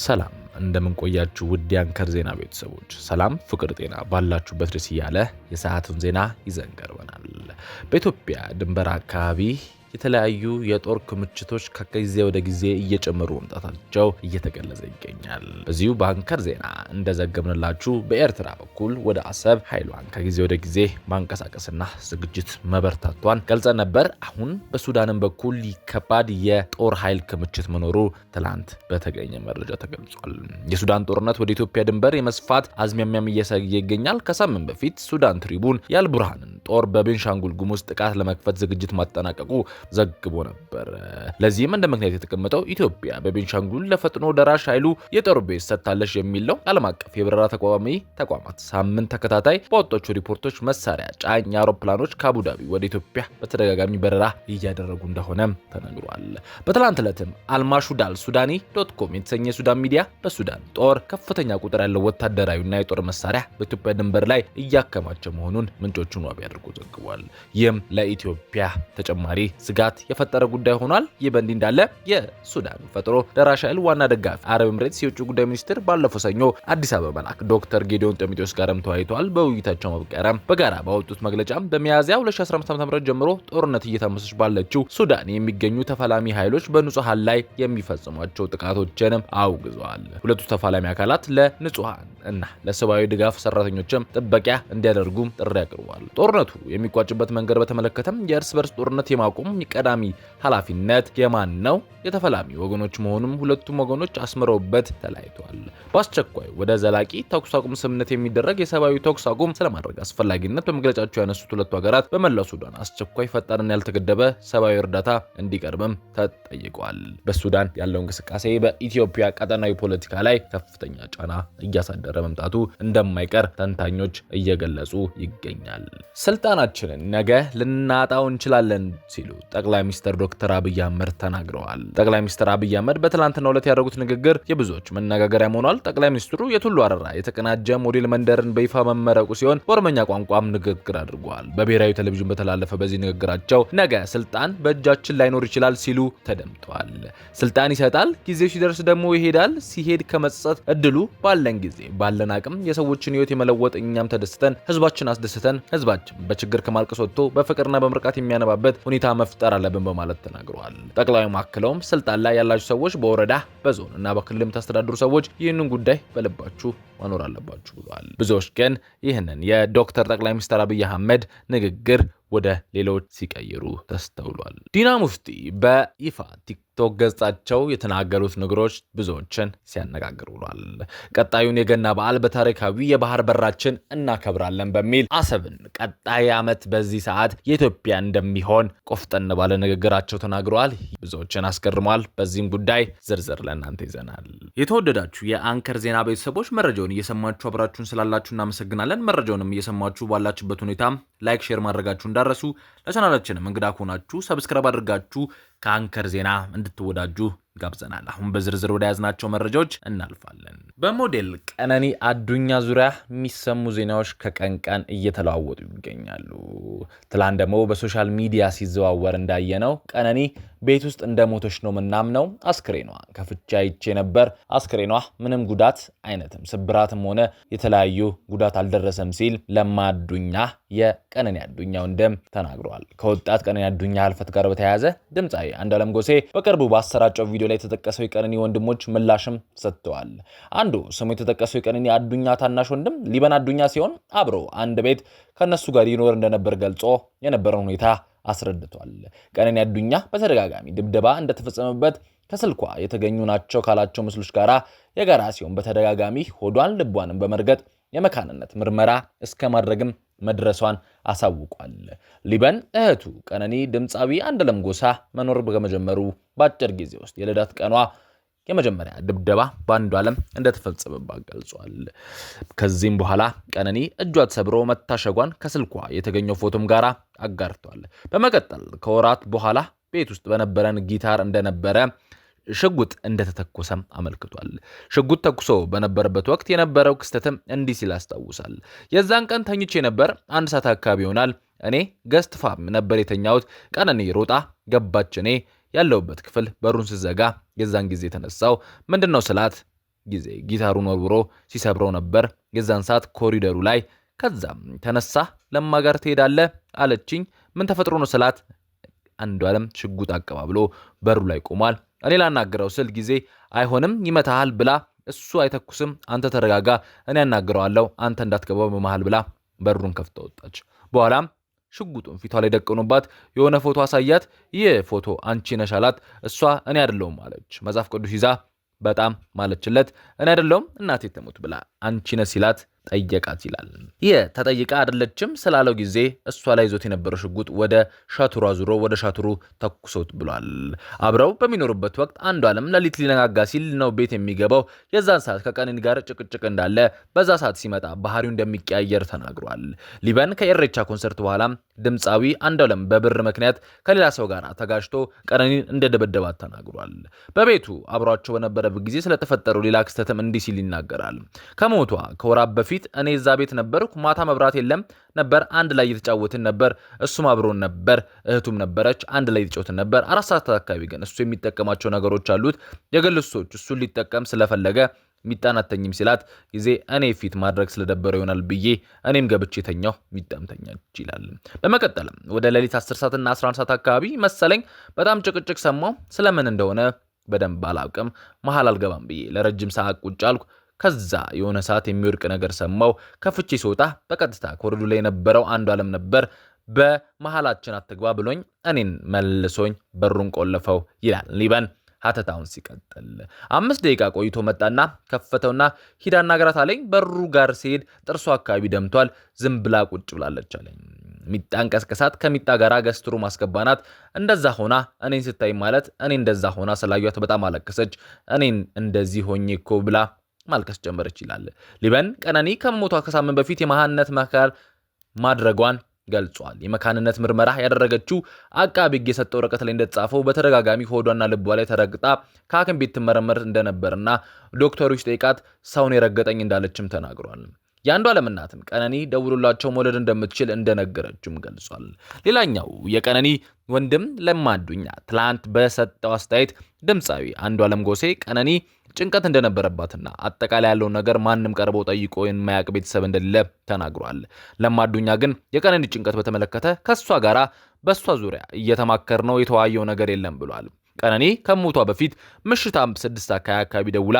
ሰላም እንደምን ቆያችሁ ውድ የአንከር ዜና ቤተሰቦች፣ ሰላም፣ ፍቅር፣ ጤና ባላችሁበት ደስ እያለ የሰዓቱን ዜና ይዘን ቀርበናል። በኢትዮጵያ ድንበር አካባቢ የተለያዩ የጦር ክምችቶች ከጊዜ ወደ ጊዜ እየጨመሩ መምጣታቸው እየተገለጸ ይገኛል። በዚሁ በአንከር ዜና እንደዘገብንላችሁ በኤርትራ በኩል ወደ አሰብ ኃይሏን ከጊዜ ወደ ጊዜ ማንቀሳቀስና ዝግጅት መበርታቷን ገልጸን ነበር። አሁን በሱዳንም በኩል ከባድ የጦር ኃይል ክምችት መኖሩ ትላንት በተገኘ መረጃ ተገልጿል። የሱዳን ጦርነት ወደ ኢትዮጵያ ድንበር የመስፋት አዝማሚያም እያሳየ ይገኛል። ከሳምንት በፊት ሱዳን ትሪቡን የአልቡርሃንን ጦር በቤንሻንጉል ጉሙዝ ጥቃት ለመክፈት ዝግጅት ማጠናቀቁ ዘግቦ ነበር። ለዚህም እንደ ምክንያት የተቀመጠው ኢትዮጵያ በቤንሻንጉል ለፈጥኖ ደራሽ ኃይሉ የጦር base ሰጥታለች የሚል ነው። ዓለም አቀፍ የበረራ ተቋሚ ተቋማት ሳምንት ተከታታይ ባወጧቸው ሪፖርቶች መሳሪያ ጫኝ አውሮፕላኖች ከአቡዳቢ ወደ ኢትዮጵያ በተደጋጋሚ በረራ እያደረጉ እንደሆነ ተነግሯል። በትላንት ዕለትም አልማሹዳል ሱዳኒ .com የተሰኘ የሱዳን ሚዲያ በሱዳን ጦር ከፍተኛ ቁጥር ያለው ወታደራዊና የጦር መሳሪያ በኢትዮጵያ ድንበር ላይ እያከማቸ መሆኑን ምንጮቹን ዋቢ አድርጎ ዘግቧል። ይህም ለኢትዮጵያ ተጨማሪ ስጋት የፈጠረ ጉዳይ ሆኗል። ይህ በእንዲህ እንዳለ የሱዳን ፈጥኖ ደራሽ ኃይል ዋና ደጋፊ አረብ ኤምሬትስ የውጭ ጉዳይ ሚኒስትር ባለፈው ሰኞ አዲስ አበባ መላክ ዶክተር ጌዲዮን ጢሞቴዎስ ጋርም ተወያይተዋል። በውይይታቸው ማብቂያም በጋራ ባወጡት መግለጫም በሚያዝያ 2015 ዓ.ም ጀምሮ ጦርነት እየታመሰች ባለችው ሱዳን የሚገኙ ተፋላሚ ኃይሎች በንጹሐን ላይ የሚፈጽሟቸው ጥቃቶችንም አውግዘዋል። ሁለቱ ተፋላሚ አካላት ለንጹሐን እና ለሰብአዊ ድጋፍ ሰራተኞችም ጥበቃ እንዲያደርጉም ጥሪ አቅርበዋል። ጦርነቱ የሚቋጭበት መንገድ በተመለከተም የእርስ በርስ ጦርነት የማቆም ቀዳሚ ኃላፊነት የማን ነው? የተፈላሚ ወገኖች መሆኑም ሁለቱም ወገኖች አስምረውበት ተለያይተዋል። በአስቸኳይ ወደ ዘላቂ ተኩስ አቁም ስምምነት የሚደረግ የሰብአዊ ተኩስ አቁም ስለማድረግ አስፈላጊነት በመግለጫቸው ያነሱት ሁለቱ ሀገራት በመላው ሱዳን አስቸኳይ፣ ፈጣንና ያልተገደበ ሰብአዊ እርዳታ እንዲቀርብም ተጠይቋል። በሱዳን ያለው እንቅስቃሴ በኢትዮጵያ ቀጠናዊ ፖለቲካ ላይ ከፍተኛ ጫና እያሳደረ መምጣቱ እንደማይቀር ተንታኞች እየገለጹ ይገኛል። ስልጣናችንን ነገ ልናጣው እንችላለን ሲሉ ጠቅላይ ሚኒስትር ዶክተር አብይ አህመድ ተናግረዋል። ጠቅላይ ሚኒስትር አብይ አህመድ በትላንትናው ዕለት ያደረጉት ንግግር የብዙዎች መነጋገሪያ ሆኗል። ጠቅላይ ሚኒስትሩ የቱሉ አረራ የተቀናጀ ሞዴል መንደርን በይፋ መመረቁ ሲሆን በኦሮምኛ ቋንቋም ንግግር አድርገዋል። በብሔራዊ ቴሌቪዥን በተላለፈ በዚህ ንግግራቸው ነገ ስልጣን በእጃችን ላይኖር ይችላል ሲሉ ተደምጠዋል። ስልጣን ይሰጣል፣ ጊዜው ሲደርስ ደግሞ ይሄዳል። ሲሄድ ከመጸጸት እድሉ ባለን ጊዜ ባለን አቅም የሰዎችን ሕይወት የመለወጥ እኛም ተደስተን ህዝባችን አስደስተን ህዝባችን በችግር ከማልቀስ ወጥቶ በፍቅርና በምርቃት የሚያነባበት ሁኔታ መፍጠር አለብን በማለት ተናግረዋል። ጠቅላዩ አክለውም ስልጣን ላይ ያላችሁ ሰዎች በወረዳ፣ በዞን እና በክልል የምታስተዳድሩ ሰዎች ይህንን ጉዳይ በልባችሁ ማኖር አለባችሁ ብለዋል። ብዙዎች ግን ይህንን የዶክተር ጠቅላይ ሚኒስትር አብይ አህመድ ንግግር ወደ ሌሎች ሲቀይሩ ተስተውሏል። ዲና ሙፍቲ በይፋ ቲክቶክ ገጻቸው የተናገሩት ነገሮች ብዙዎችን ሲያነጋግር ውሏል። ቀጣዩን የገና በዓል በታሪካዊ የባህር በራችን እናከብራለን በሚል አሰብን ቀጣይ ዓመት በዚህ ሰዓት የኢትዮጵያ እንደሚሆን ቆፍጠን ባለ ንግግራቸው ተናግረዋል። ብዙዎችን አስገርሟል። በዚህም ጉዳይ ዝርዝር ለእናንተ ይዘናል። የተወደዳችሁ የአንከር ዜና ቤተሰቦች መረጃውን እየሰማችሁ አብራችሁን ስላላችሁ እናመሰግናለን። መረጃውንም እየሰማችሁ ባላችሁበት ሁኔታ like፣ share ማድረጋችሁ እንዳትረሱ፣ ለቻናላችንም እንግዳ ከሆናችሁ subscribe አድርጋችሁ ከአንከር ዜና እንድትወዳጁ ጋብዘናል። አሁን በዝርዝር ወደ ያዝናቸው መረጃዎች እናልፋለን። በሞዴል ቀነኒ አዱኛ ዙሪያ የሚሰሙ ዜናዎች ከቀን ቀን እየተለዋወጡ ይገኛሉ። ትላንት ደግሞ በ social media ሲዘዋወር እንዳየነው ቀነኒ ቤት ውስጥ እንደሞተች ነው ምናምነው። አስክሬኗ ከፍቼ አይቼ ነበር። አስክሬኗ ምንም ጉዳት አይነትም ስብራትም ሆነ የተለያዩ ጉዳት አልደረሰም ሲል ለማ አዱኛ የቀነኒ አዱኛ ወንድም ተናግሯል። ከወጣት ቀነኒ አዱኛ ህልፈት ጋር በተያያዘ ድምፃዊ አንዱዓለም ጎሴ በቅርቡ ባሰራጨው ቪዲዮ ላይ የተጠቀሰው የቀነኒ ወንድሞች ምላሽም ሰጥተዋል። አንዱ ስሙ የተጠቀሰው የቀነኒ አዱኛ ታናሽ ወንድም ሊበን አዱኛ ሲሆን አብሮ አንድ ቤት ከነሱ ጋር ይኖር እንደነበር ገልጾ የነበረውን ሁኔታ አስረድቷል። ቀነኒ አዱኛ በተደጋጋሚ ድብደባ እንደተፈጸመበት ከስልኳ የተገኙ ናቸው ካላቸው ምስሎች ጋራ የጋራ ሲሆን በተደጋጋሚ ሆዷን ልቧንም በመርገጥ የመካንነት ምርመራ እስከ ማድረግም መድረሷን አሳውቋል። ሊበን እህቱ ቀነኒ ድምፃዊ አንዱዓለም ጎሳ መኖር ከመጀመሩ በአጭር ጊዜ ውስጥ የልደት ቀኗ የመጀመሪያ ድብደባ በአንዱዓለም እንደተፈጸመባት ገልጿል። ከዚህም በኋላ ቀነኒ እጇ ተሰብሮ መታሸጓን ከስልኳ የተገኘው ፎቶም ጋር አጋርቷል። በመቀጠል ከወራት በኋላ ቤት ውስጥ በነበረን ጊታር እንደነበረ ሽጉጥ እንደተተኮሰም አመልክቷል። ሽጉጥ ተኩሶ በነበረበት ወቅት የነበረው ክስተትም እንዲህ ሲል አስታውሳል። የዛን ቀን ተኝቼ ነበር። 1 ሰዓት አካባቢ ይሆናል። እኔ guest ፋም ነበር የተኛሁት። ቀነኒ ሮጣ ገባች። እኔ ያለሁበት ክፍል በሩን ስዘጋ የዛን ጊዜ የተነሳው ምንድን ነው ስላት ጊዜ ጊታሩን ወርውሮ ሲሰብረው ነበር የዛን ሰዓት ኮሪደሩ ላይ። ከዛም ተነሳ ለማ ጋር ትሄዳለህ አለችኝ። ምን ተፈጥሮ ነው ስላት አንዱዓለም ሽጉጥ አቀባብሎ በሩ ላይ ቆሟል። እኔ ላናግረው ስል ጊዜ አይሆንም ይመታሃል ብላ፣ እሱ አይተኩስም፣ አንተ ተረጋጋ፣ እኔ አናግረዋለሁ፣ አንተ እንዳትገባው በመሃል ብላ በሩን ከፍታ ወጣች። በኋላም ሽጉጡን ፊቷ ላይ ደቅኖባት የሆነ ፎቶ አሳያት። ይህ ፎቶ አንቺ ነሽ አላት። እሷ እኔ አይደለሁም አለች። መጽሐፍ ቅዱስ ይዛ በጣም ማለችለት። እኔ አይደለሁም እናቴ ትሙት ብላ አንቺ ነሽ ሲላት ጠየቃት ይላል። ይህ ተጠይቃ አይደለችም ስላለው ጊዜ እሷ ላይ ይዞት የነበረው ሽጉጥ ወደ ሻቱሩ አዙሮ ወደ ሻቱሩ ተኩሶት ብሏል። አብረው በሚኖሩበት ወቅት አንዱዓለም ሌሊት ሊነጋጋ ሲል ነው ቤት የሚገባው። የዛን ሰዓት ከቀነኒ ጋር ጭቅጭቅ እንዳለ፣ በዛ ሰዓት ሲመጣ ባህሪው እንደሚቀያየር ተናግሯል። ሊበን ከኢሬቻ ኮንሰርት በኋላ ድምፃዊ አንዱዓለም በብር ምክንያት ከሌላ ሰው ጋር ተጋጭቶ ቀነኒን እንደደበደባት ተናግሯል። በቤቱ አብሯቸው በነበረበት ጊዜ ስለተፈጠረው ሌላ ክስተትም እንዲህ ሲል ይናገራል። ከሞቷ ከወራት በፊት እኔ እዛ ቤት ነበርኩ። ማታ መብራት የለም ነበር። አንድ ላይ እየተጫወትን ነበር። እሱም አብሮን ነበር፣ እህቱም ነበረች። አንድ ላይ እየተጫወትን ነበር። 4 ሰዓት አካባቢ ግን እሱ የሚጠቀማቸው ነገሮች አሉት የግል ሱሶች። እሱን ሊጠቀም ስለፈለገ ሚጣን አተኝም ሲላት ጊዜ እኔ ፊት ማድረግ ስለደበረው ይሆናል ብዬ እኔም ገብቼ ተኛሁ፣ ሚጣም ተኛች ይላል። በመቀጠልም ወደ ሌሊት 10 ሰዓትና 11 ሰዓት አካባቢ መሰለኝ በጣም ጭቅጭቅ ሰማሁ። ስለምን እንደሆነ በደንብ አላውቅም። መሀል አልገባም ብዬ ለረጅም ሰዓት ቁጭ አልኩ። ከዛ የሆነ ሰዓት የሚወድቅ ነገር ሰማው። ከፍቼ ስወጣ በቀጥታ ኮሪደሩ ላይ የነበረው አንዱዓለም ነበር። በመሀላችን አትግባ ብሎኝ እኔን መልሶኝ በሩን ቆለፈው ይላል ሊበን ሀተታውን ሲቀጥል። 5 ደቂቃ ቆይቶ መጣና ከፈተውና ሂድ አናግራት አለኝ። በሩ ጋር ሲሄድ ጥርሷ አካባቢ ደምቷል። ዝም ብላ ቁጭ ብላለች አለኝ። ሚጣን ቀስቅሳት ከሚጣ ጋር ገስትሩ ማስገባናት። እንደዛ ሆና እኔን ስታይ ማለት እኔ እንደዛ ሆና ስላዩት በጣም አለቀሰች። እኔን እንደዚህ ሆኜ እኮ ብላ ማልቀስ ጀመረች ይላል ሊበን። ቀነኒ ከመሞቷ ከሳምንት በፊት የመሃንነት መካር ማድረጓን ገልጿል። የመካንነት ምርመራ ያደረገችው አቃቤ ሕግ የሰጠው ወረቀት ላይ እንደተጻፈው በተደጋጋሚ ሆዷና ልቧ ላይ ተረግጣ ከሐኪም ቤት ትመረመር እንደነበርና ዶክተሮች ጠይቃት ሰውን የረገጠኝ እንዳለችም ተናግሯል። የአንዱዓለም እናትም ቀነኒ ደውሎላቸው መውለድ እንደምትችል እንደነገረችም ገልጿል። ሌላኛው የቀነኒ ወንድም ለማ አዱኛ ትላንት በሰጠው አስተያየት ድምፃዊ አንዱዓለም ጎሴ ቀነኒ ጭንቀት እንደነበረባትና አጠቃላይ ያለውን ነገር ማንም ቀርቦ ጠይቆ የማያውቅ ቤተሰብ እንደሌለ ተናግሯል። ለማ አዱኛ ግን የቀነኒ ጭንቀት በተመለከተ ከሷ ጋራ በሷ ዙሪያ እየተማከር ነው የተወያየው ነገር የለም ብሏል። ቀነኒ ከሞቷ በፊት ምሽት 6 አካባቢ ደውላ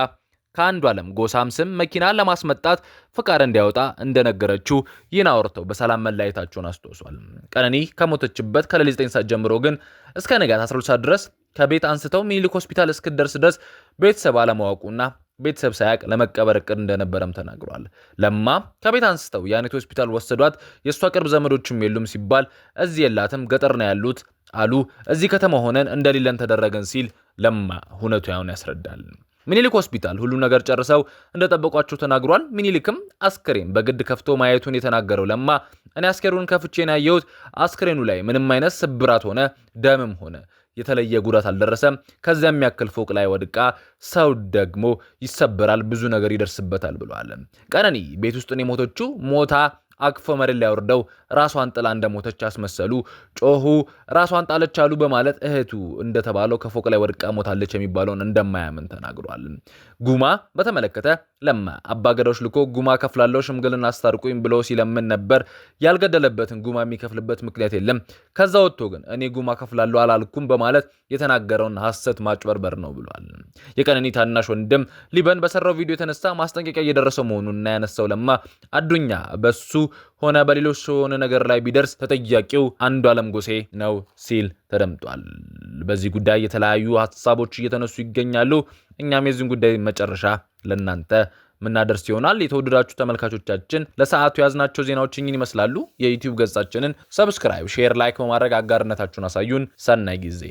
ከአንዱዓለም ጎሳም ስም መኪና ለማስመጣት ፍቃድ እንዲያወጣ እንደነገረችው ይህን አውርተው በሰላም መለያየታቸውን አስታውሷል። ቀነኒ ከሞተችበት ከሌሊት 9 ሰዓት ጀምሮ ግን እስከ ንጋት 12 ሰዓት ድረስ ከቤት አንስተው ሚኒሊክ ሆስፒታል እስክትደርስ ድረስ ቤተሰብ አለማወቁና ቤተሰብ ሳያቅ ለመቀበር እቅድ እንደነበረም ተናግሯል። ለማ ከቤት አንስተው ያኔት ሆስፒታል ወሰዷት። የእሷ ቅርብ ዘመዶችም የሉም ሲባል እዚህ የላትም ገጠር ነው ያሉት አሉ። እዚህ ከተማ ሆነን እንደሌለን ተደረገን ሲል ለማ ሁነቱ ያስረዳል። ሚኒሊክ ሆስፒታል ሁሉ ነገር ጨርሰው እንደጠበቋቸው ተናግሯል። ሚኒሊክም አስክሬን በግድ ከፍቶ ማየቱን የተናገረው ለማ እኔ አስክሬኑን ከፍቼ ነው ያየሁት። አስክሬኑ ላይ ምንም አይነት ስብራት ሆነ ደምም ሆነ የተለየ ጉዳት አልደረሰም። ከዚያ የሚያክል ፎቅ ላይ ወድቃ ሰው ደግሞ ይሰበራል፣ ብዙ ነገር ይደርስበታል ብለዋል። ቀነኒ ቤት ውስጥ ነው የሞተችው። ሞታ አቅፎ መሬት ላይ አውርደው ራሷን ጥላ እንደሞተች አስመሰሉ። ጮሁ፣ ራሷን ጣለች አሉ በማለት እህቱ እንደተባለው ከፎቅ ላይ ወድቃ ሞታለች የሚባለውን እንደማያምን ተናግሯል። ጉማ በተመለከተ ለማ አባገዳዎች ልኮ ጉማ ከፍላለሁ ሽምግልና አስታርቁኝ ብሎ ሲለምን ነበር። ያልገደለበትን ጉማ የሚከፍልበት ምክንያት የለም። ከዛ ወጥቶ ግን እኔ ጉማ ከፍላለሁ አላልኩም በማለት የተናገረውን ሐሰት ማጭበርበር ነው ብሏል። የቀነኒ ታናሽ ወንድም ሊበን በሰራው ቪዲዮ የተነሳ ማስጠንቀቂያ እየደረሰው መሆኑን እና ያነሳው ለማ አዱኛ በሱ ሆነ በሌሎች ሆነ ነገር ላይ ቢደርስ ተጠያቂው አንዱዓለም ጎሴ ነው ሲል ተደምጧል። በዚህ ጉዳይ የተለያዩ ሀሳቦች እየተነሱ ይገኛሉ። እኛም የዚህን ጉዳይ መጨረሻ ለእናንተ ምናደርስ ይሆናል። የተወደዳችሁ ተመልካቾቻችን ለሰዓቱ ያዝናቸው ዜናዎች እኚህን ይመስላሉ። የዩቲዩብ ገጻችንን subscribe፣ share፣ like በማድረግ አጋርነታችሁን አሳዩን። ሰናይ ጊዜ።